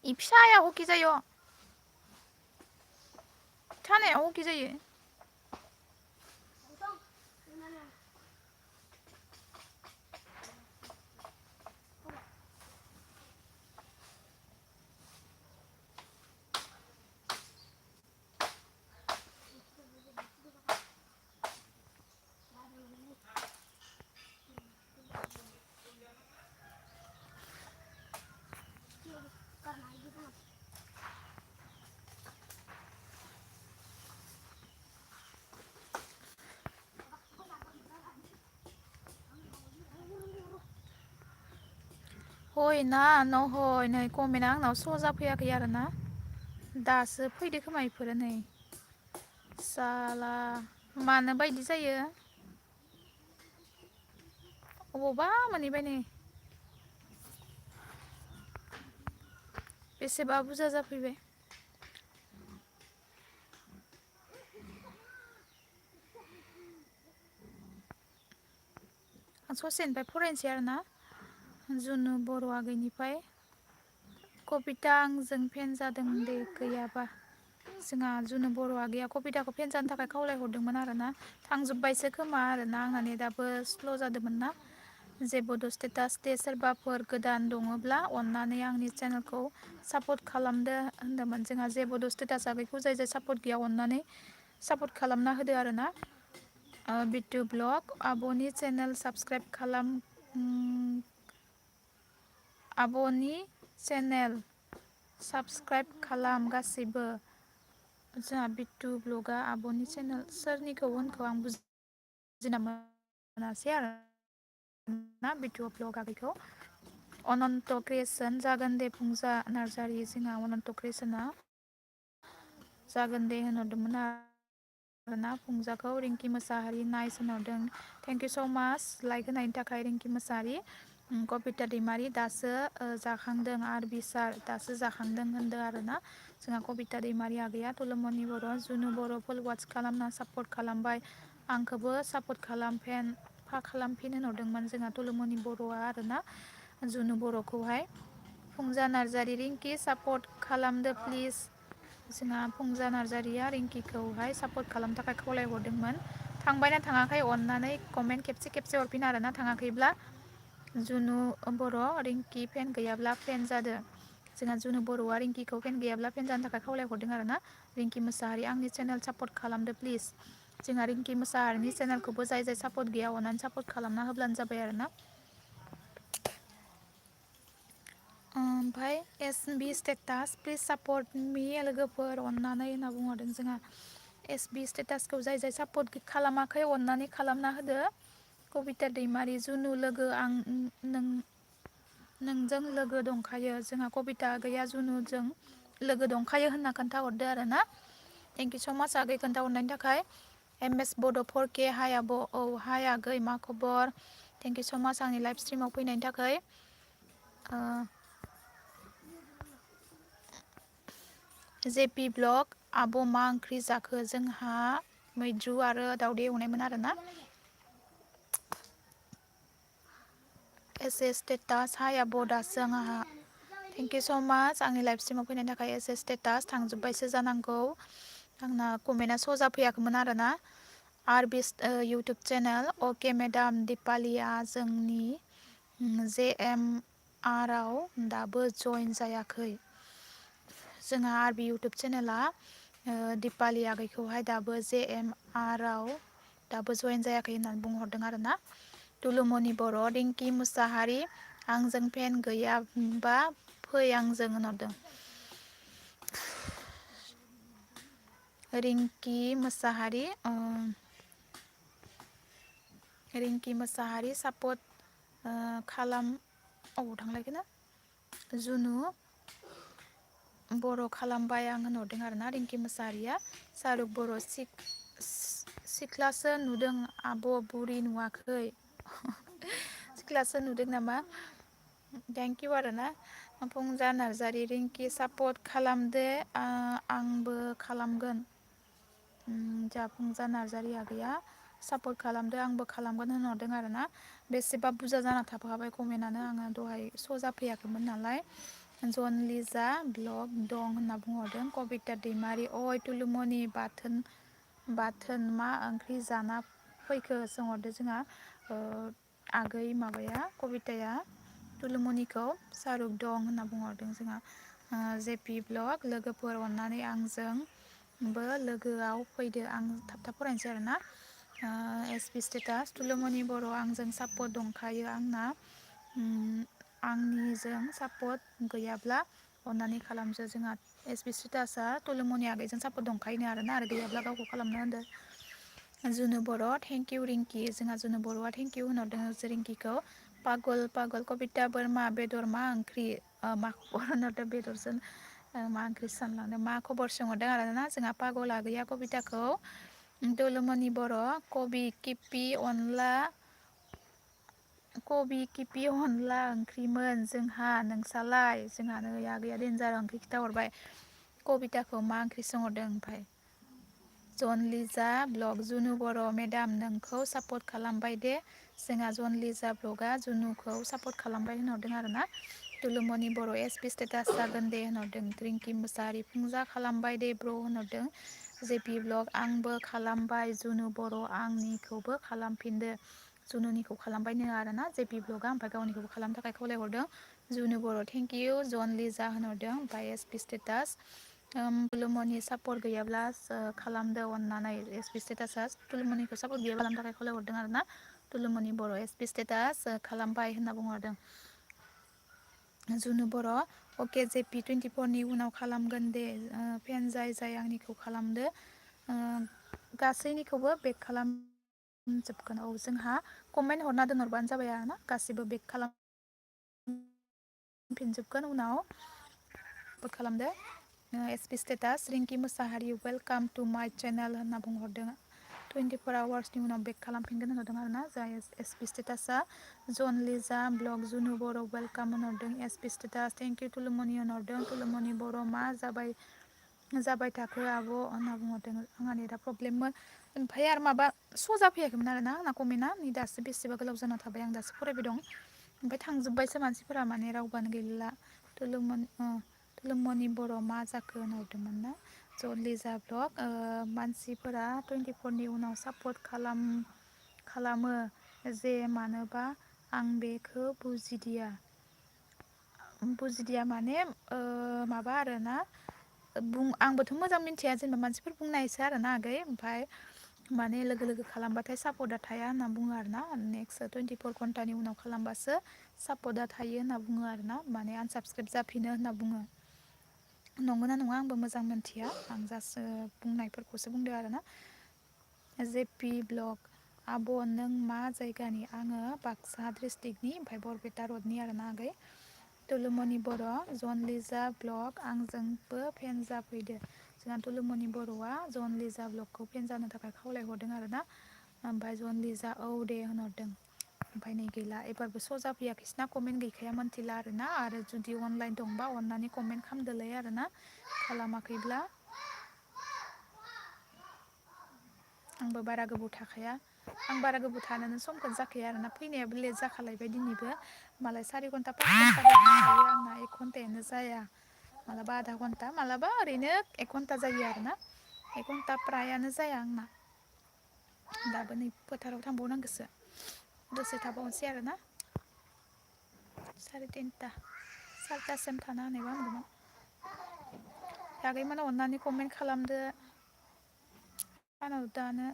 이 피사야 호기자요. 차네 호기자요. हय ना आंनाव हय नै कमेन्टआ आंनाव स' जाफैयाखै आरोना दासो फैदो खोमा इफोरो नै साला मानो बायदि जायो अबावबा मोनहैबाय नै बेसेबा बुरजा जाफैबाय आं ससेनिफ्राय फरायनोसै आरोना जुनु बर' आगैनिफ्राय कबिता आंजों फेन जादों दे गैयाबा जोंहा जुनु बर' आगैया कबिताखौ फेन जानो थाखाय खावलायहरदोंमोन आरोना थांजोब्बायसो खोमा आरोना आंना नेटआबो स्ल' जादोंमोन ना जेबोद स्टेटास दे सोरबाफोर गोदान दङब्ला अन्नानै आंनि चेनेलखौ सापर्ट खालामदो होन्दोंमोन जोंहा जेबोद स्टेटास आगैखौ जाय जाय सापर्ट गैया अन्नानै सापर्ट खालामना होदो आरोना बिटु ब्लग आब'नि चेनेल साबसक्राइब खालाम आब'नि चेनेल साबसक्राइब खालाम गासैबो जोंहा बिटु ब्लगआ आब'नि चेनेल सोरनिखौ होनखौ आं बुजिना मोनासै आरो ना बिटु ब्लग आगैखौ अनन्त क्रियेसन जागोन दे फुंजा नार्जारि जोंहा अनन्त क्रियेसना जागोन दे होनहरदोंमोन आरोना फुंजाखौ Rinki Mosahary nice होनहरदों thank you स' माच लाइक होनायनि थाखाय रिंकि मोसाहारि कबिता दैमारि दासो जाखांदों आर बिसार दासो जाखांदों होनदों आरोना जोंहा कबिता दैमारि आगैया तुलुमनि बर' जुनु बर' फुल वाट्स खालामना सापर्ट खालामबाय आंखौबो सापर्ट खालामफिन होनहरदोंमोन जोंहा तुलुमनि बर'आ आरोना जुनु बर'खौहाय फुंजा नार्जारि रिंकि सापर्ट खालामदो प्लिज जोंहा फुंजा नार्जारिया रिंकिखौहाय सापर्ट खालामनो थाखाय खावलायहरदोंमोन थांबायना थाङाखै अननानै कमेन्ट खेबसे खेबसे हरफिन आरोना थाङाखैब्ला जुनु बर' रिंकि फेन गैयाब्ला फेन जादो जोंहा जुनु बर'आ रिंकिखौ फेन गैयाब्ला फेन जानो थाखाय खावलायहरदों आरोना रिंकि मोसाहारि आंनि चेनेल सापर्ट खालामदो प्लिज जोंहा रिंकि मोसाहारिनि चेनेलखौबो जाय जाय सापर्ट गैया अननानै सापर्ट खालामना होब्लानो जाबाय आरो ना। ओमफ्राय S B status please support मि लोगोफोर अननानै होनना बुंहरदों जोंहा। एस बि स्टेटासखौ जाय जाय सापर्ट खालामाखै अननानै खालामना होदो। कबिता दैमारि जुनु लोगो आं नोंजों लोगो दंखायो जोंहा कबिता गैया जुनुजों लोगो दंखायो होनना खोन्थाहरदो आरो ना। थेंकिउ स' माच आगै खोन्थाहरनायनि थाखाय। एम एस बड' 4K हाय आब' औ हाय आगै मा खबर थेंकिउ स' माच आंनि लाइफ स्ट्रिमाव फैनायनि थाखाय। जेपि ब्लग आब' मा ओंख्रि जाखो जोंहा मैद्रु आरो दावदै एवनायमोन आरोना। एस एस स्टेटास हाय आब' दासो आंहा थेंकिउ स' माच आंनि लाइफ स्ट्रिमाव फैनायनि थाखाय एस एस स्टेटास थांजोब्बायसो जानांगौ। आंना कमेन्टआ स' जाफैयाखैमोन आरोना। आर बिस इउटुब चेनेल अके मेडाम दिपालिया जोंनि जे एम आरआव दाबो जइन जायाखै। जोंहा आर बि इउटुब चेनेला दिपालि आगैखौहाय दाबो जे एम आरआव दाबो जइेन जायाखै होननानै बुंहरदों आरो ना। तुलुमनि बर' रिंकि मुसाहारि आंजों फेन गैयाबा फै आंजों होनहरदों। रिंकि मोसाहारि रिंकि मोसाहारि सापर्ट खालाम अबाव थांलायखो ना जुनु बर' खालामबाय आं होनहरदों आरोना रिंकि मोसाहारिया सारुक बर' सिख्लासो नुदों आब' बुरि नुवाखै। सिख्लासो नुदों नामा थेंकिउ आरोना। फुंजा नार्जारि रिंकि सापर्ट खालामदो आंबो खालामगोन। जाफुंजा नार्जारि आगैया सापर्ट खालामदो आंबो खालामगोन होनहरदों आरो ना। बेसेबा बुरजा जाना थाफाबाय कमेन्टआनो आङो दहाय स' जाफैयाखैमोन नालाय। जन लिजा ब्लग दं होनना बुंहरदों कबिता दैमारि अइ तुलुमनि बाथोन मा ओंख्रि जाना फैखो सोंहरदो जोंहा आगै माबाया कबिताया तुलुमनिखौ सारुक दं होनना बुंहरदों जोंहा। जेपि ब्लग लोगोफोर अननानै आंजोंबो लोगोआव फैदो आं थाब थाब फरायनोसै आरोना। एस पि स्टेटास तुलुमनि बर' आंजों सापर्ट दंखायो आंना आंनिजों सापर्ट गैयाब्ला अननानै खालामसो जोंहा एस बि स्टेटासआ तुलुमनि आगैजों सापर्ट दंखायोनो आरोना आरो गैयाब्ला गावखौ खालामनो होनदो। जुनु बर' थेंकिउ रिंकि जोंहा जुनु बर'आ थेंकिउ होनहरदों जो रिंकिखौ। पागल कबिता बोरमा बेदर मा ओंख्रि मा खबर होनहरदों बेदरजों मा ओंख्रि सानलांदों मा खबर सोंहरदों आरोना जोंहा पागल आगैया कबिताखौ। तुलुमनि बर' कबि किपि अनला ओंख्रिमोन जोंहा नोंसालाय जोंहा नै आगैया देनजार ओंख्रि खिथाहरबाय कबिताखौ मा ओंख्रि सोंहरदों ओमफ्राय। जन लिजा ब्लग जुनु बर' मेदाम नोंखौ सापर्ट खालामबाय दे जोंहा जन लिजा ब्लगआ जुनुखौ सापर्ट खालामबाय होनहरदों आरोना। तुलुमनि बर' एस पि स्टेटास जागोन दे होनहरदों रिंकि मोसाहारि फुंजा खालामबाय दे ब्र' होनहरदों। जेपि ब्लग आंबो खालामबाय जुनु बर' आंनिखौबो खालामफिनदो। जुनुनिखौ खालामबायनो आरोना जेपि ब्लगआ ओमफ्राय गावनिखौबो खालामनो थाखाय खावलायहरदों। जुनु बर' थेंकिउ जन लिजा होनहरदों ओमफ्राय एस पि स्टेटास तुलुमनि सापर्ट गैयाब्ला खालामदो अननानै एस पि स्टेटासआ तुलुमनिखौ सापर्ट गैयाब्ला खालामनो थाखाय खावलायहरदों आरोना। तुलुमनि बर' एस पि स्टेटास खालामबाय होनना बुंहरदों। जुनु बर' अके जेपि 24नि उनाव खालामगोन दे फेन जाय आंनिखौ खालामदो गासैनिखौबो बेक खालाम जोबगोन औ जोंहा कमेन्ट हरना दोनहरबानो जाबाय आरोना गासिबो बेक खालामफिनजोबगोन उनाव खालामदो। S P status Rinki Mosahary welcome to my channel होनना बुंहरदों। 24 आवार्सनि उनाव बेक खालामफिनगोन होनहरदों आरोना जाय एस पि स्टेटासआ। जन लिजा ब्लग जुनु बर' वेलकाम होनहरदों एस पि स्टेटास थेंकिउ तुलुमनि होनहरदों तुलुमनि बर' मा जाबाय थाखो आब' होनना बुंहरदों आंहा नेटा प्रब्लेममोन ओमफ्राय आरो माबा स' जाफैयाखैमोन आरोना आंना कमेन्टआ नै दासो बेसेबा गोलाव जाना थाबाय आं दासो फरायबाय दं ओमफ्राय थांजोब्बायसो मानसिफोरा माने रावबानो गैला। तुलुमनि बर' मा जाखो होनहरदोंमोन ना जन लिजा ब्लग मानसिफोरा 24नि उनाव सापर्ट खालामो जे मानोबा आं बेखौ बुजिदिया माने माबा आरोना आंबोथ' मोजां मिथिया जेनेबा मानसिफोर बुंनायसो आरोना आगै ओमफ्राय माने लोगो लोगो खालामबाथाय सापर्टआ थाया होनना बुङो आरोना नेक्स्ट 24 घन्टानि उनाव खालामबासो सापर्टआ थायो होनना बुङो आरोना माने आनसाबसक्राइब जाफिनो होनना बुङो नंगौना नङा आंबो मोजां मोनथिया आं जास्ट बुंनायफोरखौसो बुंदो आरोना जेपि ब्लग आब' नों मा जायगानि आङो बाक्सा डिस्ट्रिक्टनि ओमफ्राय बरपेटा रडनि आरोना आगै तुलुमनि बर' जन लिजा ब्लग आंजोंबो फेन जाफैदो जोंहा तुलुमनि बर'आ जन लिजा ब्लगखौ फेन जानो थाखाय खावलायहरदों आरोना ओमफ्राय जन लिजा औ दे होनहरदों ओमफ्राय नै गैला एबारबो स' जाफैयाखैसैना कमेन्ट गैखाया मोनथिला आरोना आरो जुदि अनलाइन दंबा अननानै कमेन्ट खालामदोलाय आरोना खालामाखैब्ला आंबो बारा गोबाव थाखाया आं बारा गोबाव थानोनो समखौनो जाखाया आरोना फैनायाबो लेट जाखालायबाय दिनैबो मालाय 4 घन्टा 5 घन्टा थायो आंना 1 घन्टायानो जाया मालाबा आधा घन्टा मालाबा ओरैनो 1 घन्टा जायो आरोना 1 घन्टा फ्रायानो जाया आंना दाबो नै फोथाराव थांबावनांगोसो दसे थाबावनोसै आरोना 3:30 4टासिम थानो हानायबा हामगौमोन आगैमोना अननानै कमेन्ट खालामदो आंनाव दानो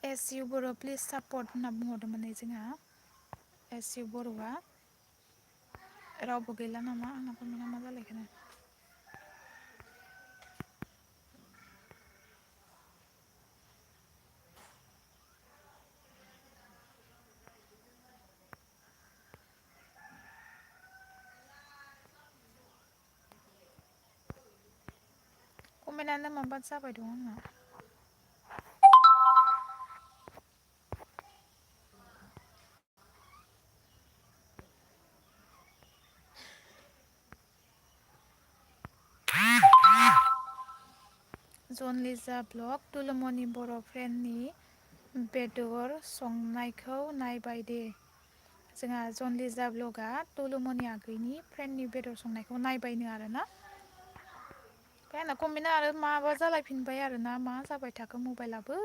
S U Bodo' please support होनना बुंहरदोंमोन नै जोंहा एस इउ बर'आ रावबो गैला नामा आंना कमेन्टआ मा जालायखोनो कमेन्टआनो माबा जाबाय दं आंना जन लिजा ब्लग तुलुमनि बर' फ्रेन्डनि बेदर संनायखौ नायबाय दे जोंहा जन लिजा ब्लगआ तुलुमनि आगैनि फ्रेन्डनि बेदर संनायखौ नायबायनो आरोना ओमफ्राय आंना कमेन्टआ आरो माबा जालायफिनबाय आरोना मा जाबाय थाखो मबाइलाबो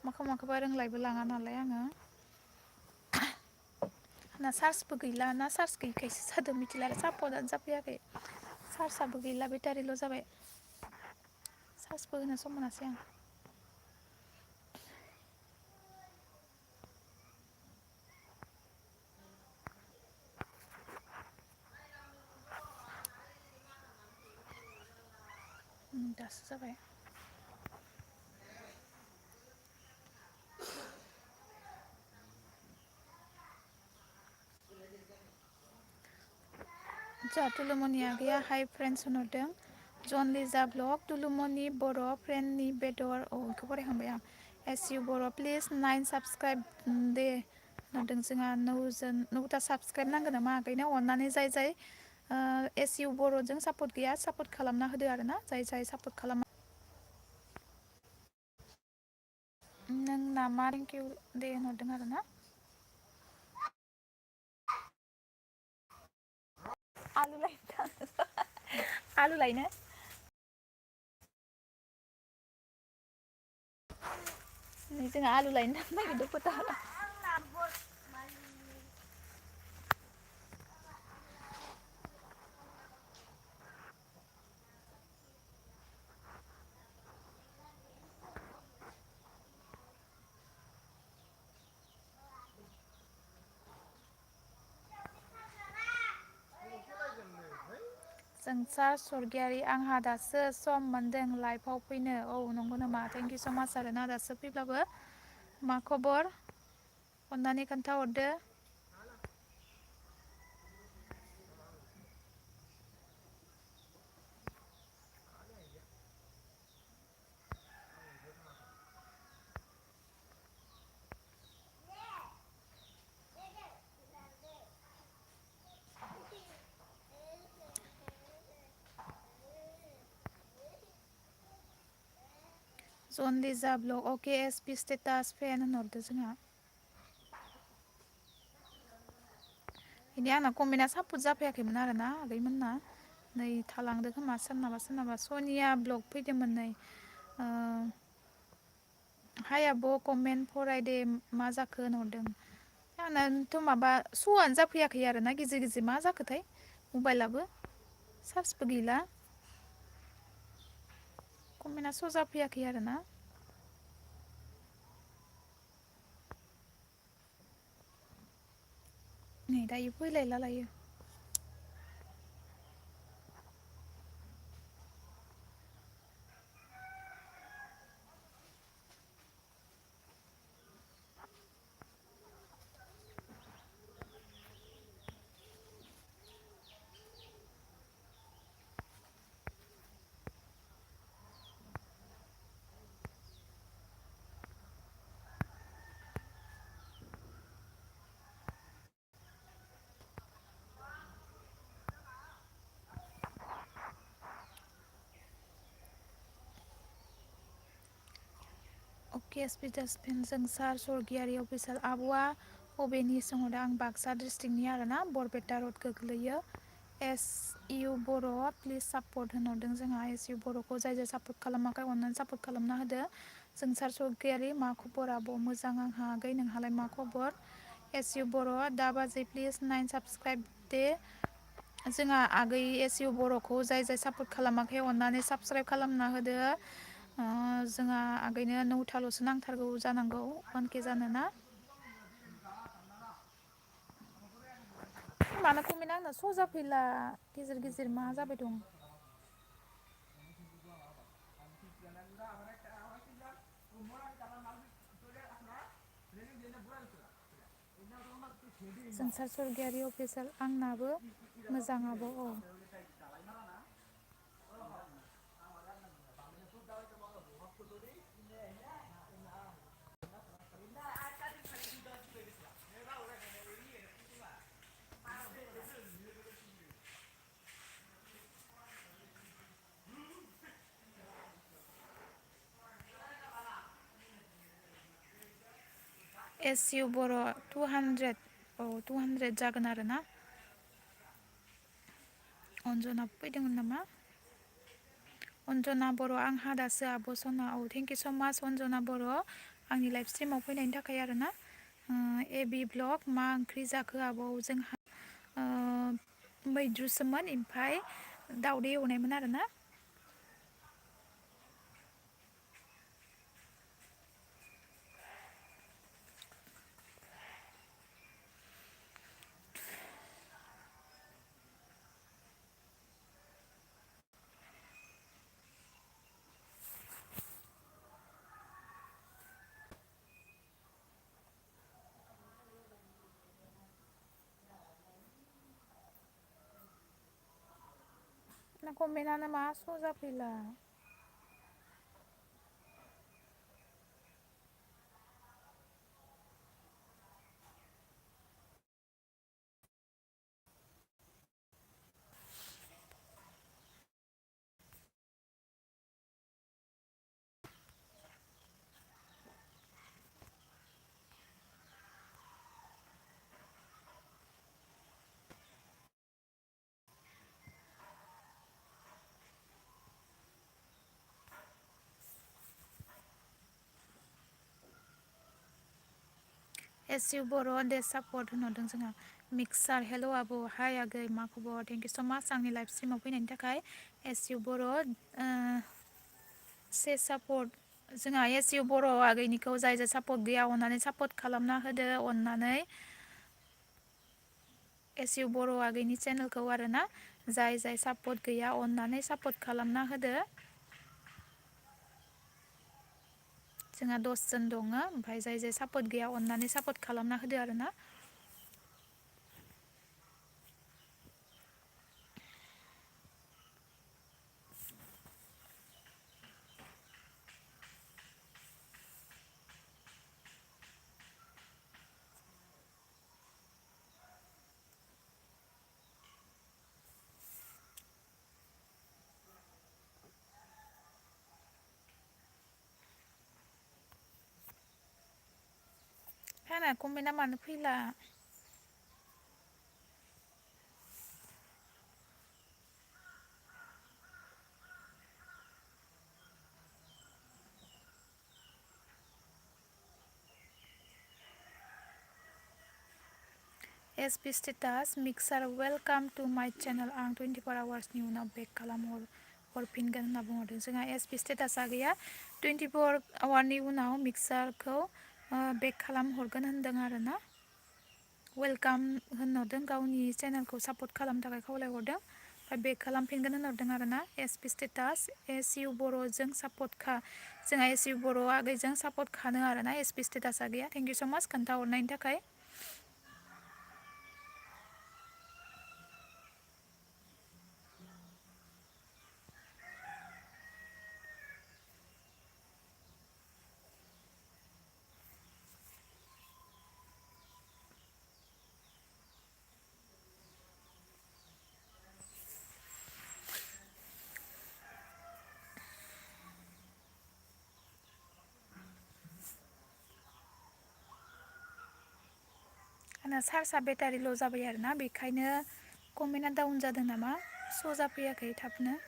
माखौ माखौबा रोंलायबो लाङा नालाय आङो आंना चार्जबो गैला ना चार्ज गैयिखायसो जादों मिथिला आरो सापर्टआनो जाफैयाखै चार्जआबो गैला बेटारिल' जाबाय चार्जबो होनो सम मोनासै आं दासो जाबाय जोंहा तुलुमनि आगैया हाइ फ्रेन्ड्स होनहरदों जन लिजा ब्लग तुलुमनि बर' फ्रेन्डनि बेदर बेखौ फरायखांबाय आं S U Bodo' please 9 subscribe दे होनहरदों जोंहा 9ता साबसक्राइब नांगौ नामा आगैनो अननानै जाय जाय एस इउ बर'जों सापर्ट गैया सापर्ट खालामना होदो आरोना जाय जाय सापर्ट खालामा नों नामा थेंकिउ दे होनहरदों आरोना आलु लायनो आलु लायनो नै जोंहा आलु लायनो थांनो नागिरदों फोथाराव जोंसार सरगियारि आंहा दासो सम मोन्दों लाइफआव फैनो औ नंगौ नामा थेंकिउ स' माच आरोना दासो फैब्लाबो मा खबर अननानै खोन्थाहरदो जनदिजा ब्लग अके एस पि स्टेटास फेन होनहरदो जोंहा बिदि आंना कमेन्टआ सापर्ट जाफैयाखैमोन आरोना आगैमोनना नै थालांदो खोमा सोरनाबा सोरनाबा सनिया ब्लग फैदोंमोन नै हाय आब' कमेन्ट फरायदे मा जाखो होनहरदों आंनाथ' माबा श'आनो जाफैयाखै आरोना गेजेर गेजेर मा जाखोथाय मबाइलाबो चार्जबो गैला कमेन्टआ श' जाफैयाखै आरोना नै दायो फैलायला लायो अके स्पिटासपेन जों सार सरगियारि अफिसार आब'आ बबेनि सोंहरदों आं बाक्सा डिस्ट्रिक्टनि आरोना बरपेटा रड गोग्लैयो S U Bodo' please support होनहरदों जोंहा एस इउ बर'खौ जाय जाय सापर्ट खालामाखै अननानै सापर्ट खालामना होदो जोंसार सरगियारि मा खबर आब' मोजां आंहा आगै नोंहालाय मा खबर एस इउ बर' दा बाजै प्लिज 9 साबसक्राइब दे जोंहा आगै एस इउ बर'खौ जाय जाय सापर्ट खालामाखै अननानै साबसक्राइब खालामना होदो जोंहा आगैनो 9थाल'सो नांथारगौ जानांगौ 1K जानोना मानो कमेन्टआ आंना श' जाफैला गेजेर गेजेर मा जाबाय दं जोंसार सरगियारि अफिसार आंनाबो मोजां आब' औ एस इउ बर' 200 औ 200 जागोन आरोना अनजना फैदोंमोन नामा अन्जना बर' आंहा दासो आब' सना औ थेंक इउ स' माच अन्जना बर' आंनि लाइफ स्ट्रिमाव फैनायनि थाखाय आरोना ए बि ब्लग मा ओंख्रि जाखो आबौ जोंहा मैद्रुसोमोन ओमफ्राय दाउदै एवनायमोन आरोना ना कमेन्टआनो मा श' जाफैला एस इउ बर' दे सापर्ट होनहरदों जोंहा मिक्सार हेल' आब' हाय आगै मा खबर थेंक इउ स' माच आंनि लाइफ स्ट्रिमाव फैनायनि थाखाय एस इउ बर' से सापर्ट जोंहा एस इउ बर' आगैनिखौ जाय जाय सापर्ट गैया अननानै सापर्ट खालामना होदो अननानै एस इउ बर' आगैनि चेनेलखौ आरोना जाय जाय सापर्ट गैया अननानै सापर्ट खालामना होदो जोंहा 10 जन दङ ओमफ्राय जाय जाय सापर्ट गैया अननानै सापर्ट खालामना होदो आरोना आंना कमेन्टआ मानो फैला? S P status mixer welcome to my channel आं 24 आवार्सनि उनाव बेक हरफिनगोन होनना बुंहरदों। जोंहा एस पि स्टेटासा गैया 24 आवारनि उनाव मिक्सारखौ बेक खालामहरगोन होनदों आरोना। वेलकाम होनहरदों, गावनि चेनेलखौ सापर्ट खालामनो थाखाय खावलायहरदों। ओमफ्राय बेक खालामफिनगोन होनहरदों आरोना। S P status S U बर'जों सापर्ट जोंहा एस इउ बर' आगैजों सापर्ट खानो आरोना। एस पि स्टेटासा गैया। थेंक इउ स' माच खोन्थाहरनायनि थाखाय। आंना चार्जआ बेटारि ल' जाबाय आरोना, बेखायनो कमेन्टआ डाउन जादों नामा, स' जाफैयाखै थाबनो।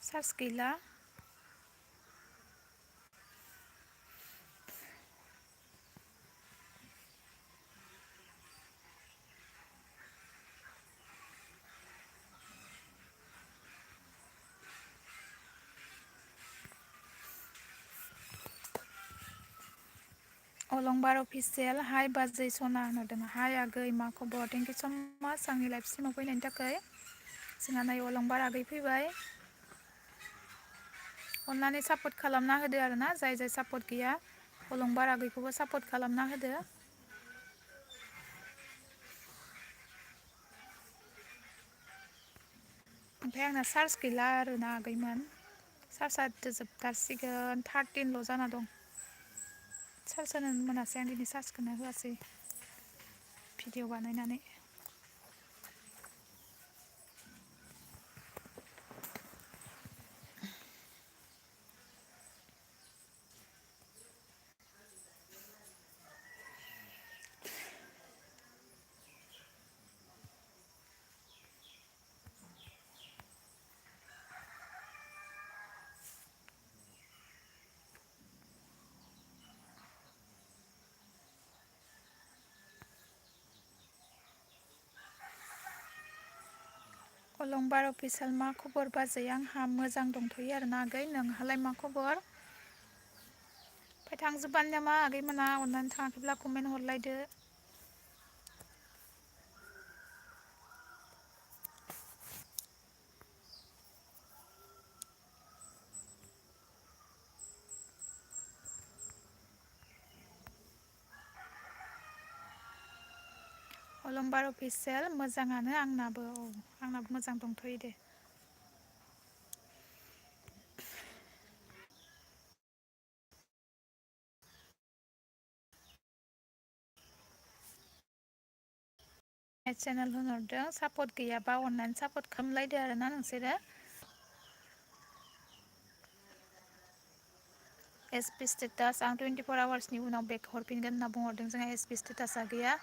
चार्ज गैला। अलंबार अफिसियेल हाय बाजै सना होनहरदों। हाय आगै मा खबर? थेंक इउ स' माच आंनि लाइफ स्ट्रिमाव फैनायनि थाखाय। जोंहा नै अलंबार आगै फैबाय। अननानै सापर्ट खालामना होदो आरोना, जाय जाय सापर्ट गैया अलंबार आगैखौबो सापर्ट खालामना होदो। ओमफ्राय आंना चार्ज गैला आरोना आगैमोन, चार्जआ जोबथारसिगोन 13ल' जाना दं। चार्ज होनो मोनासै आं दिनै, चार्जखौनो होआसै भिडिअ बानायनानै। अलंबार अफिसियेल मा खबर बाजै? आंहा मोजां दंथ'यो आरोना आगै, नोंहालाय मा खबर? ओमफ्राय थांजोब्बानो नामा आगैमोना? अननानै थाङाखैब्ला कमेन्ट हरलायदो। अलंबार अफिसियेल मोजाङानो आंनाबो, औ आंनाबो मोजां दंथ'यो दे। चेनेल होनहरदों, सापर्ट गैयाबा अननानै सापर्ट खालामलायदो आरोना नोंसोरो। एस पि स्टेटास आं 24 आवार्सनि उनाव बेक हरफिनगोन होनना बुंहरदों। जोंहा एस पि स्टेटासा गैया।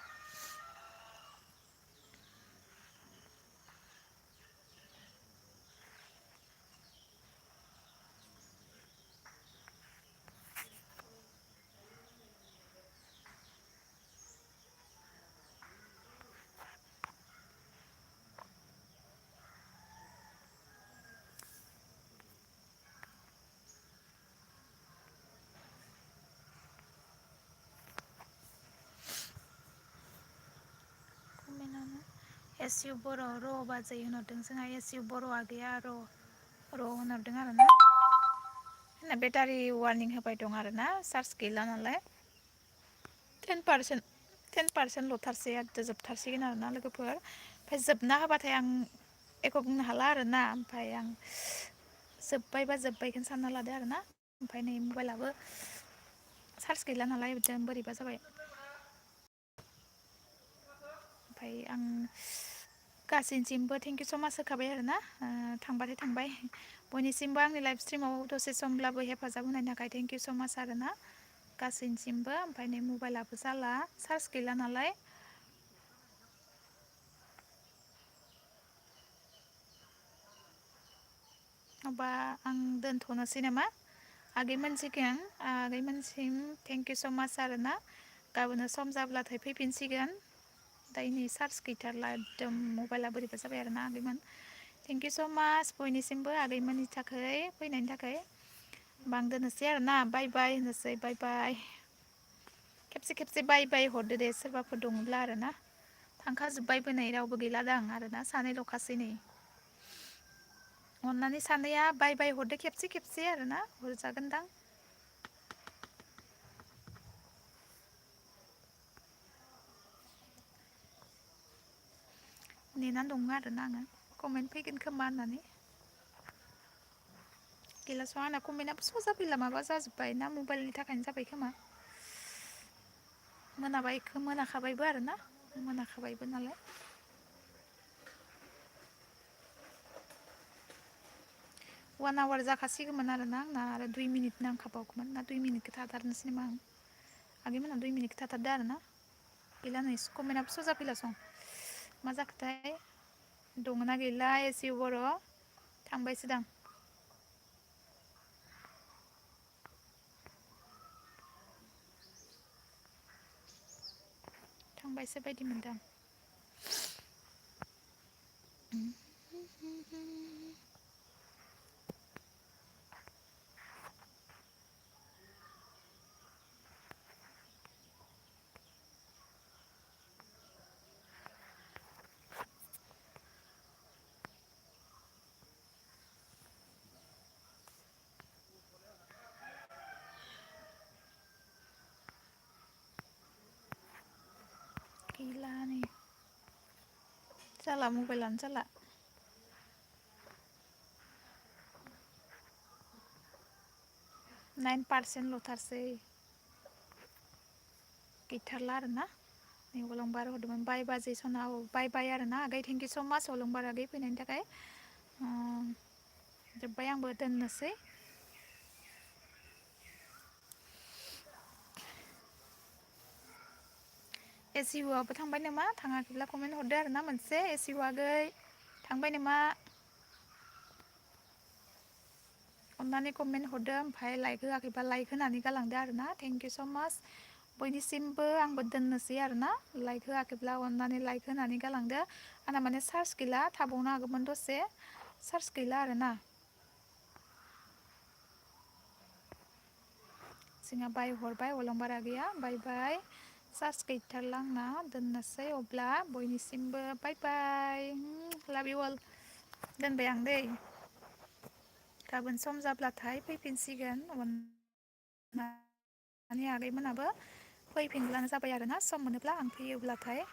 एस इउ बर' र' बाजै होनहरदों। जोंहा एस इउ बर'आ गैया, र' होनहरदों आरोना। जोंना बेटारि वार्निं होबाय दं आरोना, चार्ज गैला नालाय। 10% ल'थारसै आरो जोबथारसिगोन आरोना लोगोफोर। ओमफ्राय जोबना होबाथाय आं एख' बुंनो हाला आरोना। ओमफ्राय आं जोब्बायबा जोब्बायखौनो सानना लादो आरोना। ओमफ्राय नै मबाइलाबो चार्ज गैला नालाय बिदिनो बोरैबा जाबाय। ओमफ्राय आं गासैनिसिमबो थेंक इउ स' माच होखाबाय आरोना, थांबाथाय थांबाय। बयनिसिमबो आंनि लाइफ स्ट्रिमाव दसे समब्लाबो हेफाजाब होनायनि थाखाय थेंक इउ स' माच आरोना गासैनिसिमबो। ओमफ्राय नै मबाइलाबो जाला चार्ज गैला नालाय। होमबा आं दोनथ'नोसै नामा आगैमोनसिम थेंक इउ स' माच आरोना गाबोनो सम जाब्लाथाय फैफिनसिगोन। दायो नै चार्ज गैथारला एकदम मबाइला बोरैबा जाबाय आरोना आगैमोन। थेंक इउ स' माच बयनिसिमबो आगैमोननि थाखाय फैनायनि थाखाय। होमबा आं दोननोसै आरोना बाय बाय होनोसै बाय बाय। खेबसे खेबसे बाय बाय हरदो दे सोरबाफोर दङब्ला आरोना। थांखाजोब्बायबो नै रावबो गैला दां आरोना सानैल'खासै नै। अननानै सानैया बाय बाय हरदो खेबसे खेबसे आरोना हरजागोनदां। नेनानै दङ आरोना आङो कमेन्ट फैगोन खोमा होननानै। गैलास' आंना कमेन्टआबो स' जाफैला माबा जाजोब्बाय ना मबाइलनि थाखायनो जाबाय खोमा। मोनाखाबायबो आरोना मोनाखाबायबो नालाय। वान आवार जाखासिगौमोन आरोना आंना आरो 2 मिनिट नांखाबावगौमोन ना 2 मिनिटखौ थाथारनोसै नामा आं। आगैमोनहा 2 मिनिटखौ थाथारदो आरोना। गैला नै कमेन्टआबो स' जाफैलासं मा जाखोथाय। दङना गैला एस इउ बर' थांबायसोदां। थांबायसो बायदि मोनदां। गैला नै जाला मबाइलानो जाला। 9% ल'थारसै। गैथारला आरोना। नै अलंबार हरदोंमोन बाय बाजै सना औ बाय बाय आरोना आगै थेंक इउ स' माच अलंबार आगै फैनायनि थाखाय। जोब्बाय आंबो दोननोसै। एस इउ आबो थांबाय नामा थाङाखैब्ला कमेन्ट हरदो आरोना मोनसे एस इउ आगै थांबाय नामा। अननानै कमेन्ट हरदो ओमफ्राय लाइक होआखैबा लाइक होनानै गालांदो आरोना थेंक इउ स' माच। बयनिसिमबो आंबो दोननोसै आरोना लाइक होआखैब्ला अननानै लाइक होनानै गालांदो। आंना माने चार्ज गैला थाबावनो हागौमोन दसे चार्ज गैला आरोना। जोंहा बाय हरबाय अलंबार आगैया बाय बाय। चार्ज गैथारला आंना दोननोसै अब्ला बयनिसिमबो बाय बाय। लाभ इउ अल दोनबाय आं दै। गाबोन सम जाब्लाथाय फैफिनसिगोन माने आगैमोनाबो फैफिनब्लानो जाबाय आरोना सम मोनोब्ला आं फैयोब्लाथाय।